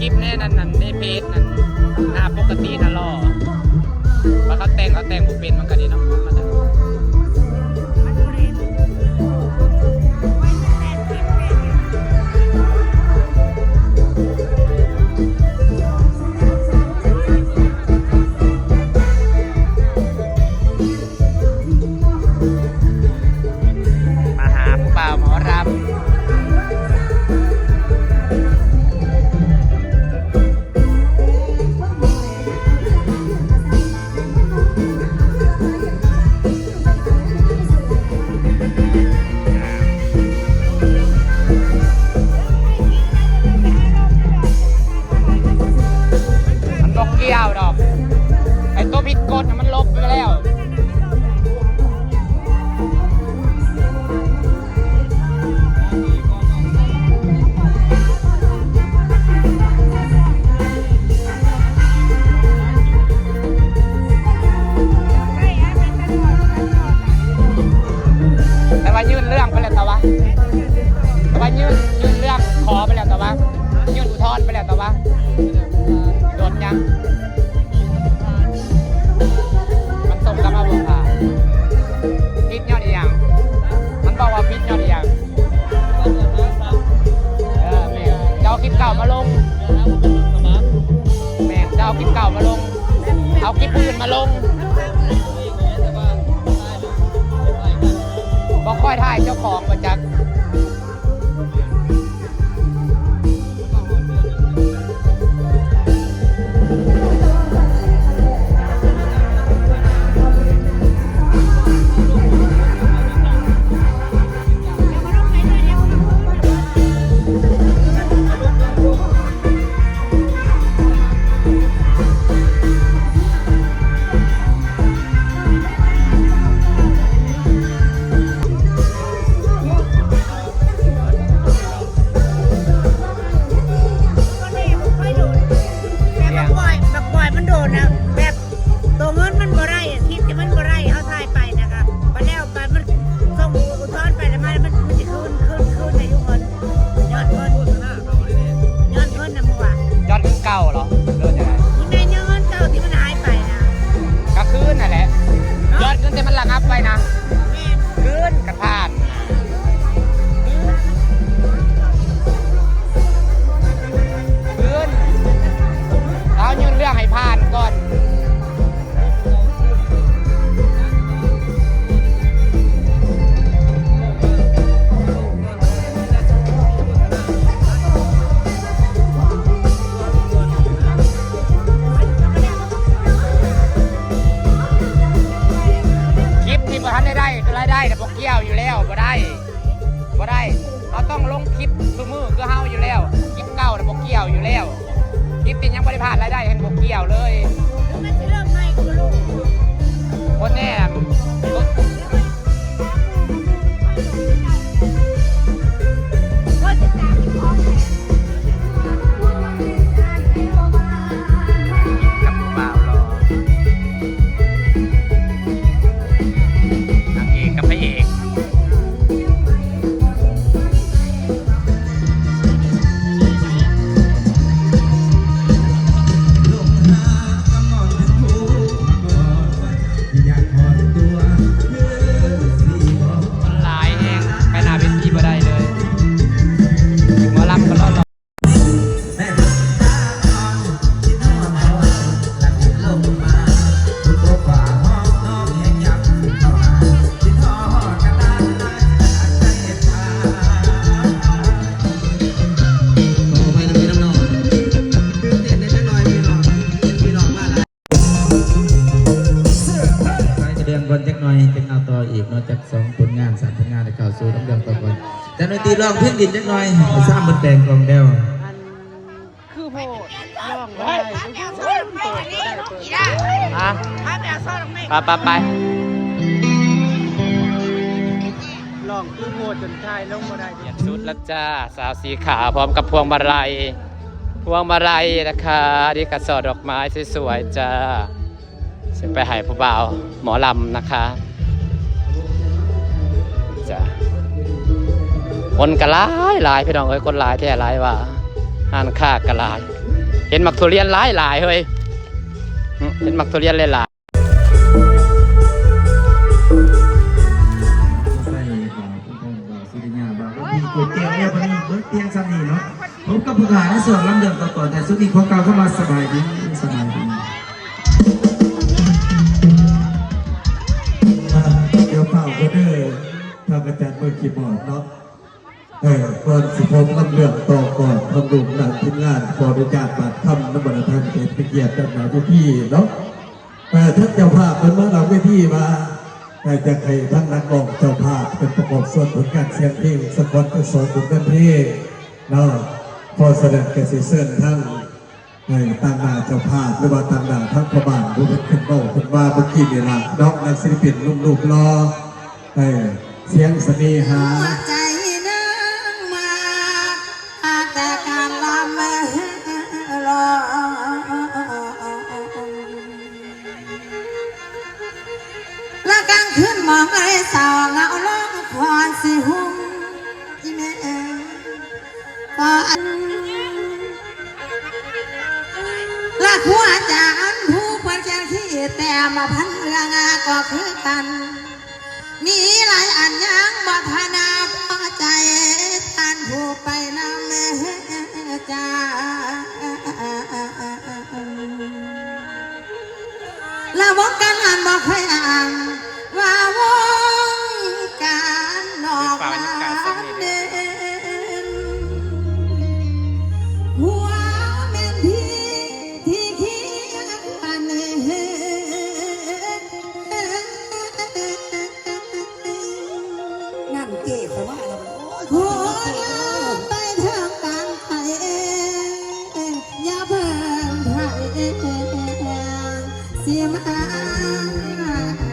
ຄລິບໃນນັ້ນ ນັ້ນ ໃນເພຈນັ້ນ ໜ້າປົກກະຕິນະຫຼໍ່ ວ່າເຂົາແຕ່ງ ເຂົາແຕ່ງບໍ່ເປັນ ມັນກະນີ້ເນາະ ມັນກະ ມາຫາຜູ້ບ່າວໝໍລຳ ມັນບໍ່ກ່ຽວດອກ ໄອ້ຕົວຜິດກົດນະ ມັນລົບໄປແລ້ວ. ແຕ່ວ່າຍື່ນເລື່ອງໄປແລ້ວ ແຕ່ວ່າ ແຕ່ວ່າຍື່ນ ຍື່ນເລື່ອງຂໍໄປແລ້ວ ແຕ່ວ່າຍື່ນອຸທອນໄປແລ້ວ ແຕ່ວ່າໂດນຍັງ ມັນສົ່ງກັບມາບໍ່ຜ່ານ ຜິດຍ້ອນອີ່ຫຍັງ? ມັນບອກວ່າຜິດຍ້ອນອີ່ຫຍັງ? ເອີ ແມ່ນ ເຈົ້າເອົາຄລິບເກົ່າມາລົງ ແມ່ນ ເຈົ້າເອົາຄລິບເກົ່າມາລົງ ເອົາຄລິບຜູ້ອື່ນມາລົງ ບໍ່ຄ່ອຍຖ່າຍເຈົ້າຂອງວ່າຈັກ. ແຕ່ບັກບອຍ ບັກບອຍມັນໂດນນະ ແບບໂຕເງິນມັນບໍ່ໄດ້ ຄລິບທີ່ມັນບໍ່ໄດ້ ເຮົາຖ່າຍໄປນະ ກະບັດແລ້ວ ບັດມັນສົ່ງອຸທອນໄປແລ້ວມາ ມັນ ມັນຊິຄືນ ຄືນ ຄືນໃຫ້ຢູ່ເງິນ ຍອດເງິນ ຍອດເງິນນະໝູ່ອະ ຍອດເງິນເກົ່າເຫລອ ຫຼືວ່າຈັ່ງໃດ? ມັນແມ່ນຍອດເງິນເກົ່າທີ່ມັນຫາຍໄປນະ ກະຄືນຫັ້ນແຫຼະ ເນາະ ຍອດເງິນທີ່ມັນລະງັບໄປນະ ແມ່ນ ຄືນກັນຜ່ານ ຄືນ ເອົາ ຍື່ນເລື່ອງໃຫ້ຜ່ານກ່ອນ. ຄລິບທີ່ບໍ່ທັນໄດ້ໄດ້ ຄືລາຍໄດ້ນະ ບໍ່ກ່ຽວຢູ່ແລ້ວ ບໍ່ໄດ້ ບໍ່ໄດ້ ເຮົາຕ້ອງລົງຄລິບຊຸມື້ຄືເຮົາຢູ່ແລ້ວ ຄລິບເກົ່ານະບໍ່ກ່ຽວຢູ່ແລ້ວ ຄລິບທີ່ຍັງບໍ່ໄດ້ຜ່ານລາຍໄດ້ຫັ້ນບໍ່ກ່ຽວເລີຍ ມັນຊິເລີ່ມໃໝ່ຄືລູກ ຄົນແນ່ ກັບຜູ້ບ່າວຫຼໍ່ ນາງເອກກັບພະເອກ ຄົນຫຼາຍແຮງ ໄປໜ້າເວທີບໍ່ໄດ້ເລີຍ ໝໍລຳກໍຫຼໍ່ໆ. ໄປກະເດືອນກ່ອນຈັກໜ່ອຍ ຈັ່ງເອົາຕໍ່ອີກເນາະ ຈັກສອງຜົນງານ ສາມຜົນງານ ແລ້ວເຂົ້າສູ່ລຳດຽວຕໍ່ກ່ອນ ຈັກໜ່ອຍຕີລອງເພງດິນຈັກໜ່ອຍ ຊ້ຳເບິດແປງກອງແດວ ຄືໂຫດ ຮ້ອງບໍ່ໄດ້ ຮະ ໄປ ໄປ ໄປ ຮ້ອງຄືໂຫດຈົນຖ່າຍລົງບໍ່ໄດ້ ປ່ຽນຊຸດແລ້ວຈ້າ ສາວສີຂາວພ້ອມກັບພວງມາໄລ ພວງມາໄລນະຄະ ອັນນີ້ກະຊ່ອດອກໄມ້ສວຍໆຈ້າ ຊິໄປໃຫ້ຜູ້ບ່າວໝໍລຳນະຄະ ຈ້າ ຄົນກະຫຼາຍໆ ພີ່ນ້ອງເອີຍ ຄົນຫຼາຍແທ້ຫຼາຍວ່າ ຮ້ານຄ້າກະຫຼາຍ. ເຫັນໝາກທຸລຽນຫຼາຍໆເຮີ້ຍ ເຫັນໝາກທຸລຽນຫຼາຍໆ. ໃສ່ບ່າວຜູ້ພອງ ບ່າວສຸລິຍາ ບ່າວກະພີ ກວດແກ້ວແລ້ວ ບັດນີ້ເບິດພຽງສ່ຳນີ້ເນາະ. ພົບກັບຜູ້ຂ້າໃນຊ່ວງລຳເລື່ອງຕໍ່ໄປ ແຕ່ສຸດນີ້ຂໍກ່າວຄຳວ່າສະບາຍດີ ສະບາຍດີ. ດຽວຟ້າວກ່ອນເດີ ທ່ານອາຈານເບິ່ງຄີບອດເນາະ. ເອີ ກ່ອນຊິພົບນຳເລື່ອງຕໍ່ກ່ອນ ທາງລູກຫຼານທີມງານຂໍອະນຸຍາດບາດຄຳນຳບັນດາທ່ານເກດເປັນກຽດດ້ານໜ້າເວທີເນາະ. ເອີ ທ່ານເຈົ້າພາບເພິ່ນມາຫຼັງເວທີວ່າ ເອີ ຢາກໃຫ້ທາງນັກຮ້ອງເຈົ້າພາບເພິ່ນປະກອບສ່ວນຜົນງານສຽງເພງສາກົນທັງສອງບົດງານເພງເນາະ. ເພາະສະນັ້ນກະຊິເຊີນທາງ ໃຫ້ຕາງໜ້າເຈົ້າພາບ ຫຼືວ່າຕາງໜ້າທາງພໍ່ບ້ານ ຜູ້ເພິ່ນຂຶ້ນເວົ້າ ເພິ່ນວ່າເມື່ອກີ້ນີ້ລະເນາະ ນັກສິລະປິນໜຸ່ມຮູບຫຼໍ່ ເອີ ສຽງສະເໜ່ຫາ ຫົວໃຈນາງມາ ຫາກແຕ່ການລຳລອງ ລະກາງຄືນມອງເອີຍເສົ້າ ເງົາລອງຄອນຊິຫຸ່ມ ອີແມ່ ກໍອັນ ລະຫົວໃຈອັນຜູ້ເພິ່ນແຂງທີ່ແຕ້ມມາພັນເລື່ອງກໍຄືກັນ ມີຫຼາຍອັນຍັງບໍ່ທັນພໍໃຈ ທ່ານຜູ້ໄປນຳແມ່ຈາ ລະວົງການງານບໍ່ຄ່ອຍອ່າງ ວ່າວົງການນອກບ້ານເດັ່ນ ຫົວແມ່ນທີ່ທີ່ຄຽງກັນ ນັ້ນເກຂ້ອຍມາແລ້ວ ໂອ້ຍ ໂອ້ຍ ໄປເຖິງການໄປ ຢ່າເບິ່ງໃຜ ຊິມາ